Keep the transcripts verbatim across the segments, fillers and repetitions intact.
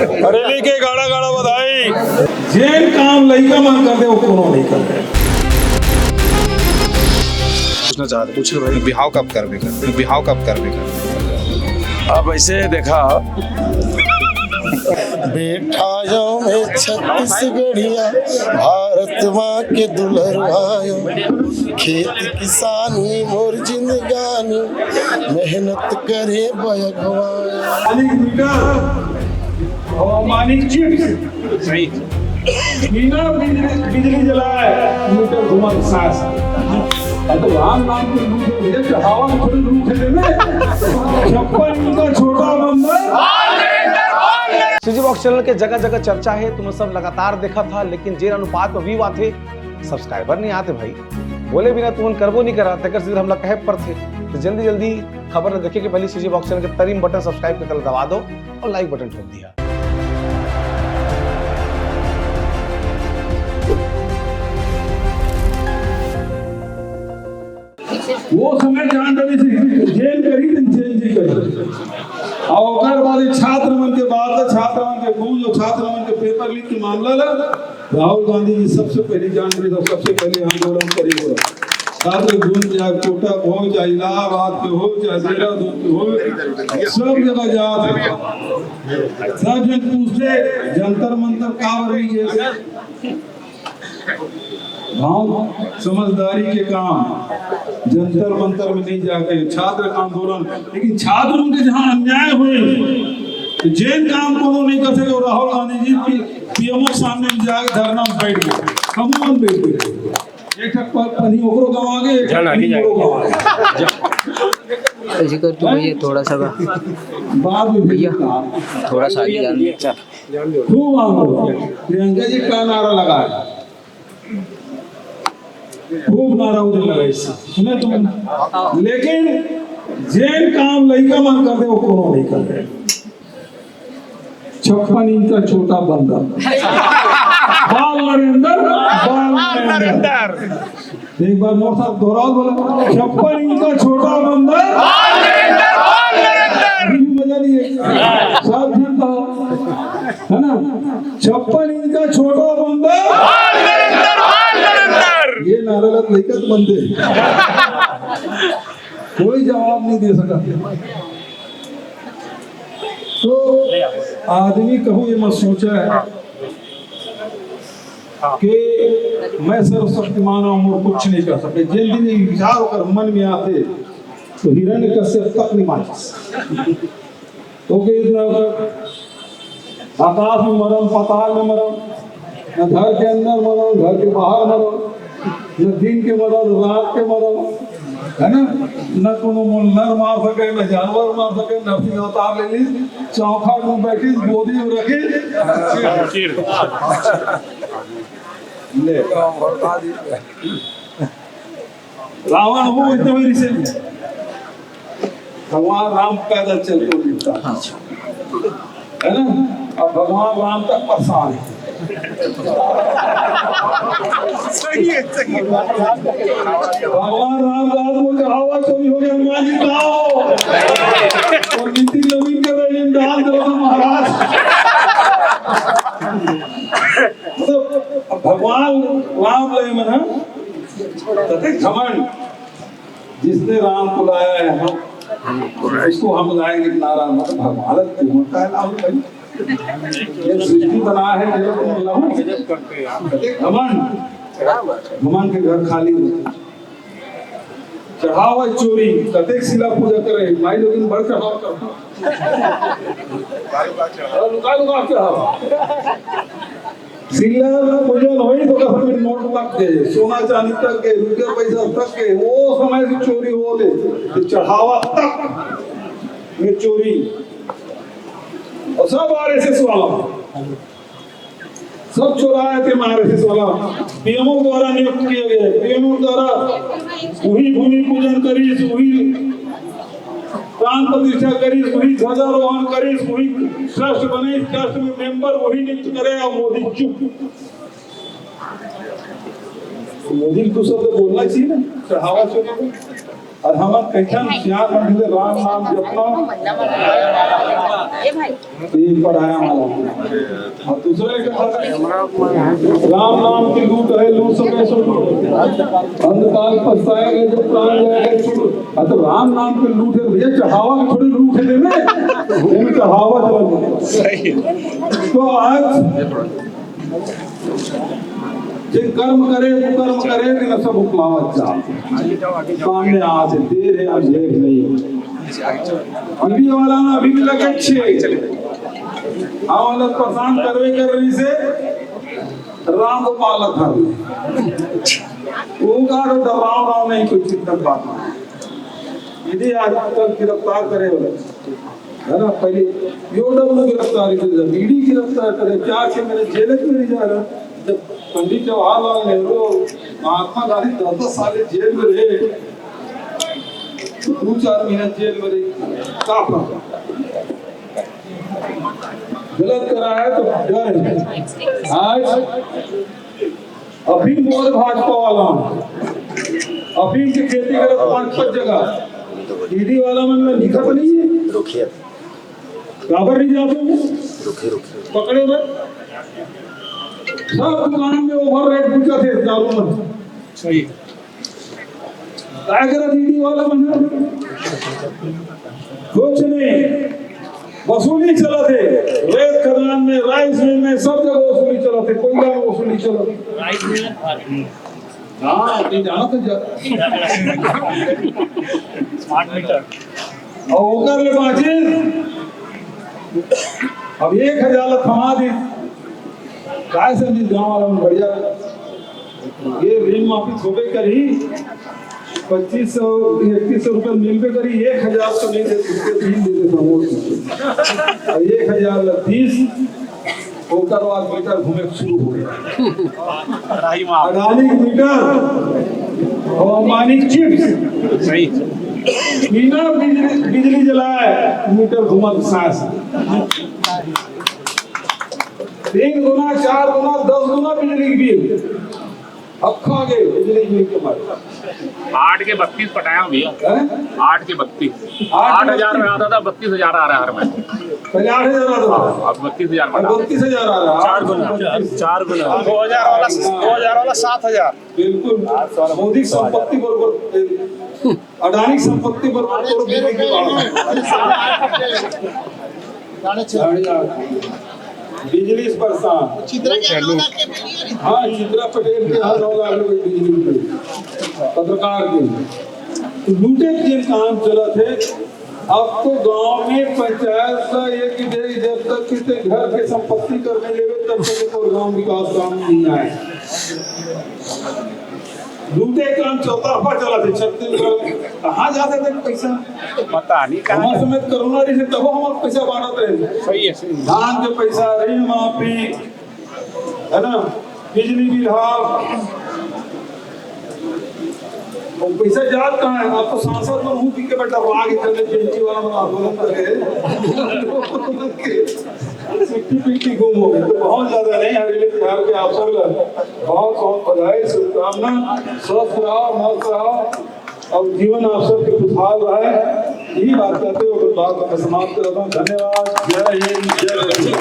हरेली के गाड़ा गाड़ा बधाई। जेन काम लइका मन कर दे, वो कोनो नहीं कर दे। पूछना चाहते, पूछो भाई। बिहाव कब करबे कर, बिहाव कब करबे कर? अब ऐसे देखा। बेटा यो मैं छत्तीसगढ़िया, भारत माँ के दुलरवायो, खेत किसानी मोर जिंदगानी, मेहनत करे बयगवा। पानी की मीटर और पानी की चिप्स। सही। बिना बिजली, बिजली जलाए मीटर घुमा के साथ। अब तो राम नाम के रूप में भैया चढ़ावा में थोड़ी रूप है ना। छप्पन इंच का छोटा बंदर। सीजी बॉक्स चैनल के जगह जगह चर्चा है, तुम सब लगातार देखा था, लेकिन जेन अनुपात में व्यू आथे, सब्सक्राइबर नहीं आते भाई। बोले बिना तुमन करबो नहीं करा, तेकर सीधे हमला कहे पर थे। तो जल्दी जल्दी खबर ला देखे के पहले सीजी बॉक्स चैनल के तरिम बटन सब्सक्राइब के तले दबा दो और लाइक बटन ठोक दिया। वो समय जान रही थी, जेन करी थी, जेन जी करी। और ओकर बाद ये छात्र मन के बात है, छात्र मन के गूंज और छात्र मन के पेपर लीक के मामला ला राहुल गांधी जी सबसे पहले जान रही थी, सबसे पहले आंदोलन करी हो। छात्र गूंज, चाहे कोटा के हो, चाहे इलाहाबाद के हो, चाहे देहरादून के हो, सब जगह जात है। सब जन पूछते, जंतर मंतर का रही है? गांव समझदारी के काम, जंतर मंतर में नहीं जाके छात्र का आंदोलन, लेकिन छात्र उनके जहां अन्याय हुए, तो जेन काम कोनो नहीं कर सके, वो Rahul Gandhi G P-, PMO सामने में जाके धरना में बैठ गए, हम लोग बैठ गए। एक ठक प-, पनी ओकरो गंवा गए, एक ठक जान आगे पनी जाए। ओकरो गंवा गए। ऐसे कर तू भैया थोड़ा सा बा-, बाद में भैया, फिर कहा। थोड़ा सा आगे जान दे। खूब आंदोलन। प्रियंका जी का नारा लगा है, खूब नारा उधर लगा इससे, सुने तुम? लेकिन जेन काम लइका मन कर दे, वो कोनो नहीं कर दे। छप्पन इंच का छोटा बंदर, बाल नरेंद्र, बाल नरेंद्र। एक बार मोर साथ दोहराओ, बोला, छप्पन इंच का छोटा बंदर। अभी भी मजा नहीं है, सब जानता हो, है ना? छप्पन इंच का छोटा बंदर। ये नारा लग नहीं कर बनते, कोई जवाब नहीं दे सका। तो आदमी कहूँ ये मत सोचा है कि मैं सर्वशक्तिमान हूँ और कुछ नहीं कर सकते। जिन दिन ये विचार होकर मन में आते, तो हिरण्यकश्यप तक नहीं मार सकते। तो कि इतना आकाश में मरम, पाताल में मरम, न घर के अंदर मरम, घर के बाहर मरम, न दिन के मरम, रात के मरम, है ना? न कोनो मोल नर मार सके, न जानवर मार सके, नरसिंह अवतार ले ली, चौखट में बैठी, गोदी में रखी। ले। रावण हो इतने बड़ी से भगवान राम पैदल चल के निपटा, है ना? अब भगवान राम तक परेशान है। सही है, सही है। भगवान राम रात को चढ़ावा चोरी हो गया, हनुमान जी कहाँ हो? और नीति नवीन कर रहे हैं, दान दे दो महाराज। मतलब, अब भगवान राम ले मन, कते घमंड, जिसने राम को लाया है हम, उसको हम लाएंगे नारा, मतलब भगवान तुम का है नाम भाई? ये सृष्टि बना है, जगत में लहू। कते घमंड, घमंड के घर खाली होते। चढ़ावा चोरी, कतेक शिला पूजा करे, माई लोगिन बड़ चढ़ावा करता। लुका लुका चढ़ावा। शिला पूजन होई तो ओकर में नोट तक के, सोना चांदी तक के, रुपया पैसा तक के, वो समय से चोरी होले, तो चढ़ावा तक में चोरी। और सब आरएसएस वाला, सब चोराए थे आरएसएस वाला। पीएमओ द्वारा नियुक्त किए गए, पीएमओ द्वारा वही भूमि पूजन करीस, वही प्राण प्रतिष्ठा करीस, वही ध्वजारोहण करीस, वही ट्रस्ट बने, ट्रस्ट में मेंबर वही नियुक्त करे, और मोदी चुप। मोदी को शब्द बोलना चाहिए ना, चढ़ावा चढ़ावा। अउ हमन कहिथन, सियान मन कहिथे, "राम नाम जपना, ए भाई, ये पराया वाला।" अउ दूसरा एक राम नाम की लूट है, लूट सके सो लूट। अंतकाल पछताएगा जब प्राण जाएगा छूट। अउ तो राम नाम की लूट है भैया, चढ़ावा के थोड़ी लूट है देवे, ये भी चढ़ावा चला। सही। तो आज जे कर्म करे, कुकर्म करे, तेला सब उकलावत जा। सामने आ से देर है, अंधेर नहीं। मीडिया वाला ना अभी भी लगे छे। हाँ, वाला परेशान करवे कर रही से राम को पालत हर। वो का तो डराव राव नहीं, कोई चिंता बात नहीं। यदि आजकल गिरफ्तार करे वाला है ना, पहले ईओडब्ल्यू गिरफ्तारी करे, ईडी गिरफ्तार करे, क्या के मेरे जेल में नहीं जा रहा। जब पंडित जवाहरलाल नेहरू, महात्मा गांधी दस दस साल जेल में रहे, तो दो चार महीना जेल में रहे, का फर्क? गलत करा है तो डर है। आज अफीम बोल भाजपा वाला, अफीम की खेती करत पाँच पाँच जगह, ईडी वाला मन में दिखत नहीं है। काबर नहीं जाते हैं? पकड़े हुए। सब दुकान में ओवर रेट बिकत है दारू मन। सही। काय करत ईडी वाला मन? कुछ नहीं। वसूली चलत हे। रेत खदान में, राइस मिल में, सब जगह वसूली चलत हे। कोयला में वसूली चलत हे। हाँ, ये जाना तो जा। Smart meter. अउ ओकर ले बाँचे, अब एक हजार ला थमा दी। काय समझी गाँव वाला मन बढ़िया, ये ऋण माफी थोपे करही, पच्चीस सौ, इकतीस सौ रुपया मिलबे करही, एक हजार तो नहीं दे, उसके तीन दे देता हूँ। अउ एक हजार ला तीस, ओकर बाद मीटर घूमे शुरू हो गया। राही माँ। अडानी के मीटर अउ अंबानी के चिप्स। सही। बिना बिजली, बिजली जलाए मीटर घूमत सांस। तीन गुना, चार गुना, दस गुना बिजली के बिल। अब खा गए बिजली के बिल के मारे। आठ के बत्तीस पटाया हूँ भैया। हैं? आठ के बत्तीस। आठ के आठ हजार में बत्तीस। आता था, बत्तीस हजार आ रहा है हर महीने। पहले आठ हजार आता था। अब बत्तीस हजार अब बत्तीस हजार आ रहा है। चार गुना। बत्तीस। चार गुना। दो हजार वाला, दो हजार वाला सात हजार। बिल्कुल। मोदी के संपत्ति बरोबर, अडानी के संपत्ति बरोबर तोर बिजली के बाढ़। बढ़िया। बिजली से परेशान। चित्रा के नौ लाख के बिजली। हाँ, चित्रा पटेल के हर नौ लाख रुपए बिजली बिल। पत्रकार के। तो लूटे के काम चलत हे। अब तो गांव में पंचायत का एक दे, जब तक किसी घर के संपत्ति कर नहीं लेवे, तब तक तो गांव विकास काम नहीं आए। लूटे काम चौतरफा चलत हे छत्तीसगढ़। कहाँ जात हे पैसा? पता नहीं कहाँ। हमर समय कोरोना रही, तब हमर पैसा बांटत रहे। सही है, सही है। धान के पैसा, ऋण माफी, है ना, बिजली बिल हाफ, अउ पैसा जात कहाँ हे? आप तो सांसद मन हूँ पी के बैठा, वहाँ के चले, पीएनजी वाला मन आंदोलन करे। सिट्टी पिट्टी गुम हो गए। तो बहुत ज्यादा नहीं, हरेली तिहार के आप सब ला बहुत बहुत बधाई, शुभकामना। स्वस्थ रहो, मस्त रहो। अउ जीवन आप सबके खुशहाल रहे। यही बात करते हुए अपन बात को मैं समाप्त करता हूँ। धन्यवाद। जय हिंद, जय हिंद।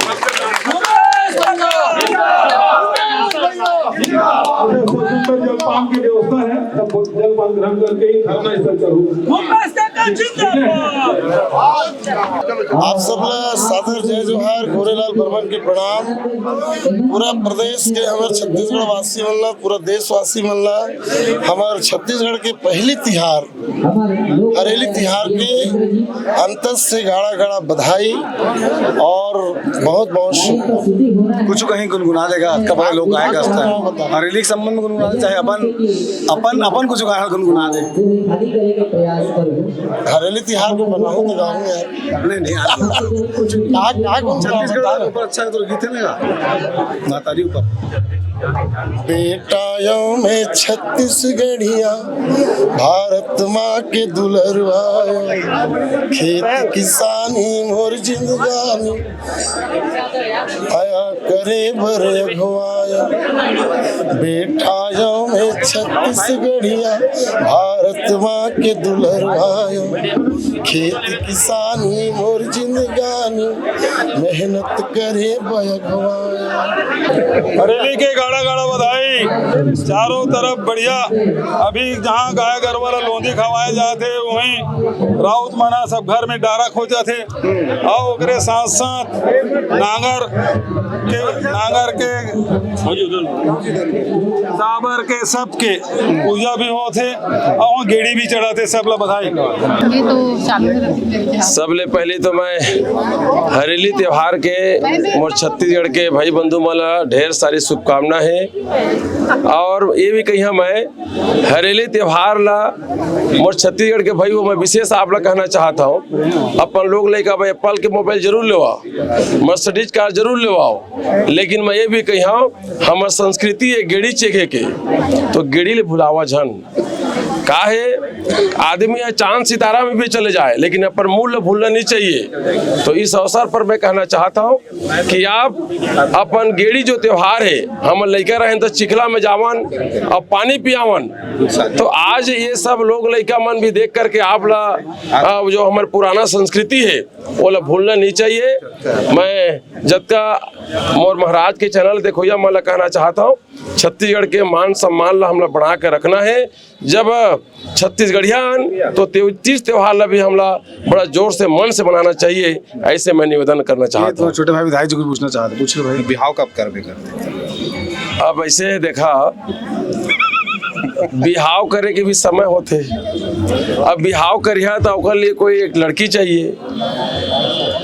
अच्छा, सब जन पर जलपान की व्यवस्था है, सब जलपान ग्रहण करके ही धरना स्थल पर हो। आप सबला सादर जय जोहार, गोरेलाल बर्मन के प्रणाम। पूरा प्रदेश के हमर छत्तीसगढ़ वासी मन ला, पूरा देशवासी मन ला हमर छत्तीसगढ़ के पहली तिहार हरेली तिहार के अंतस से गाड़ा गाड़ा बधाई और बहुत बहुत शुभ। कुछ कहीं गुनगुना देगा, अतका बड़ा लोग गायक हस्ता है। हरेली के संबंध में गुनगुना दे, चाहे अपन, अपन, अपन कुछ गाना गुनगुना दे। हरेली तिहार को बनाओ तो गाऊं यार। नहीं, नहीं, आज कुछ नहीं। का, का गुनगुनाओ? छत्तीसगढ़ ऊपर अच्छा है तो गीत है ना, मातारी ऊपर। बेटा यो मैं छत्तीसगढ़िया, भारत माँ के दुलरवा, खेत किसानी मोर जिंदगानी, आया करे बर अगुआ। बेटा यो मैं छत्तीसगढ़िया, भारत माँ के दुलरुआ यो। खेत किसानी मोर जिंदगानी, मेहनत करे बयगवा। हरेली के गाड़ा गाड़ा बधाई, चारों तरफ बढ़िया। अभी जहाँ गाय गरवा ला लोंदी खवाए जाथे, वहीं राउत मना सब घर में डारा खोजथे। अउ ओकरे साथ साथ नांगर के, नांगर के, साबर के, सबके पूजा भी होथे अउ गेड़ी भी चढ़ाथे। सब ला बधाई। ये तो चालू है रखी मेरे ख्याल से। सबले पहले तो मैं हरेली त्योहार के मोर छत्तीसगढ़ के भाई बंधु मन ला ढेर सारी शुभकामना हे। और ये भी कहिया मैं हरेली त्योहार ला मोर छत्तीसगढ़ के भाई हो, मैं विशेष आप ला कहना चाहत हूँ, अपन लोग लइका भाई एप्पल के मोबाइल जरूर लेवाओ, मर्सिडीज कार जरूर लेवाओ, लेकिन मैं ये भी कहिया हमर संस्कृति है गेड़ी चेखे के, तो गेड़ी ले भुलावा झन। काहे आदमी या चांद सितारा में भी चले जाए, लेकिन अपन मूल भूलना नहीं चाहिए। तो इस अवसर पर मैं कहना चाहता हूँ कि आप अपन गेड़ी जो त्योहार है, हम लइका रहेन तो चिखला में जावन और पानी पियावन। तो आज ये सब लोग लइका मन भी देख करके आप ला, आ, जो हमर पुराना संस्कृति है, वो ला भूलना नहीं चाहिए। मैं जतका मोर महाराज के चैनल देखोइया मन ला कहना चाहता हूँ, छत्तीसगढ़ के मान सम्मान ला हमला बढ़ा के रखना है। जब छत्तीसगढ़िया आन, तो तीज त्योहार ला भी हमला बड़ा जोर से, मन से मनाना चाहिए, ऐसे मैं निवेदन करना चाहता हूँ। छोटे भाई विधायक जी को पूछना चाहते, पूछ लो भाई। बिहाव कब करबे कर? अब ऐसे देखा, बिहाव करे के भी समय होथे। अब बिहाव करिहा तो ओकर लिए कोई एक लड़की चाहिए।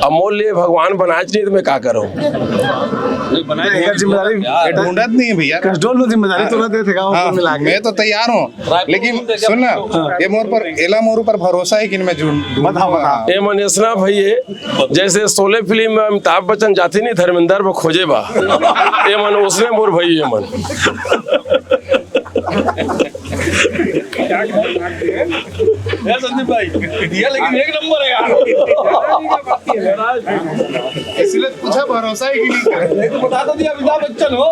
अब मोर लिए भगवान बनाए नहीं तो मैं का करूँ? नहीं, बनाए एकर जिम्मेदारी ये ढूंढत नहीं है भैया। कंट्रोल में जिम्मेदारी तो ना दे देगा, हाँ, ऊपर मिला के। मैं तो तैयार हूँ, लेकिन सुन ना, ये मोर पर, एला मोर ऊपर भरोसा है कि मैं ढूंढ, ढूंढ बता, बता। ये मनेसना भाई है, जैसे शोले फिल्म में अमिताभ बच्चन जाते नहीं धर्मेंद्र को खोजे बा, ये मन उसने मोर भाई ये मन। यार संदीप भाई, दिया लेकिन एक नंबर है यार। इसलिए पूछा, भरोसा है कि नहीं? नहीं तो बता तो दिया, अमिताभ बच्चन हो।